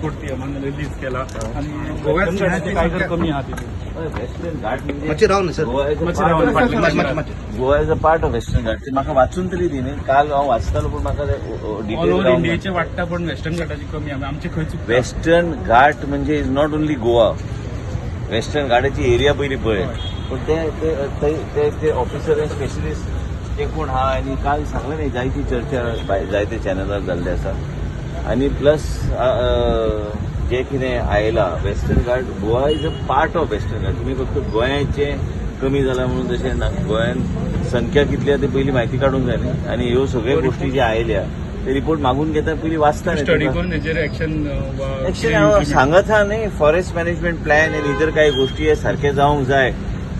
Report पीएमान release केला आनी गोव्यात शिंयाची टायगर कमी आहा तितून. हय, वेस्टर्न घाट म्हणजे मातशें राव न्ही सर. गोवा is a मातशें part राव of- न्ही, मातशें, मातशें, मातशें. Goa is a part of Western Ghat. ते म्हाका वाचून तरी दी न्ही. काल हांव वाचतालो पूण म्हाका ऑल डिटेल ओव्हर इंडियेचे वाडटा पण वेस्टर्न घाटाची कमी आहा. आमचे खंय चुकता? वेस्टर्न घाट म्हणजे is not only Goa. Western घाटाची एरिया पयली पळय, पूण ते ते ते- ते ते ऑफिसर आनी स्पेशलिस्ट ते कोण आहा. आनी काल सांगलें न्ही, जायती चर्चा जायते चॅनलार जाल्ले आसा. आनी प्लस जे कितें आयला Western Ghat, Goa is a part of Western Ghat. तुमी फक्त गोंयाचें कमी जालां म्हणून तशें ना. गोंयान संख्या कितली आहा ते पयली म्हायती काडूंक जाय न्ही. आनी ह्यो सगळ्यो गोश्टी ज्यो आयल्या ते रिपोर्ट मागून घेता, पयली वाचता न्ही स्टडी तुका. करून तेजेर एक्शन? एक्शन हांव सांगत हा न्ही, फॉरेस्ट मॅनेजमेंट प्लॅन आनी इतर काही गोष्टी हे सारखे जावंक जाय.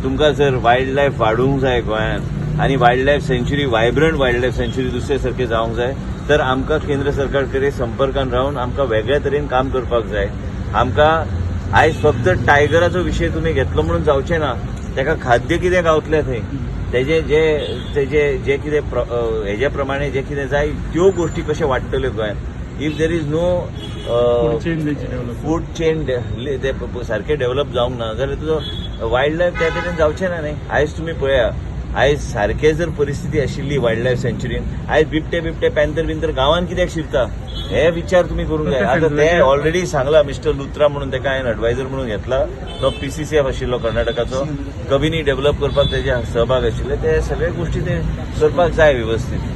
तुमकां जर वायल्ड लायफ वाडोवंक जाय गोंयांत आनी wild life sanctuary, vibrant wild life sanctuary दुसरे सारखे जावंक जाय, तर आमकां केंद्र सरकार कडेन संपर्कान रावन आमकां वेगळ्या तरेन काम करपाक जाय. आमकां आयज फक्त टायगराचो विशय तुमी घेतलो म्हणून जावचें ना. ताका खाद्य कितें गावतलें थंय, तेजे जे तेजे जे कितें हेजे प्रमाणे जे कितें जाय त्यो गोश्टी कश्यो वाडटल्यो गोंयांत if there is no chain develop food chain ते सारकें डेव्हलप जावंक ना जाल्यार तुजो वायल्ड लायफ त्या तरेन जावचें ना न्ही. आयज तुमी पळया, आयज सारकें जर परिस्थिती आशिल्ली वायल्ड लायफ सँच्युरीन, आयज बिबटे बिबटे पॅन्थर बिंथर गांवांत कित्याक शिरता हे विचार तुमी करूंक जाय. आतां ते ऑलरेडी सांगला, मिस्टर लुत्रा म्हणून ताका हांवें एडवायझर म्हणून घेतला. तो पीसीसीएफ आशिल्लो कर्नाटकाचो. कबिनी डेव्हलप करपाक तेजे सहभाग आशिल्ले. ते सगळे गोश्टी ते करपाक जाय वेवस्थीत.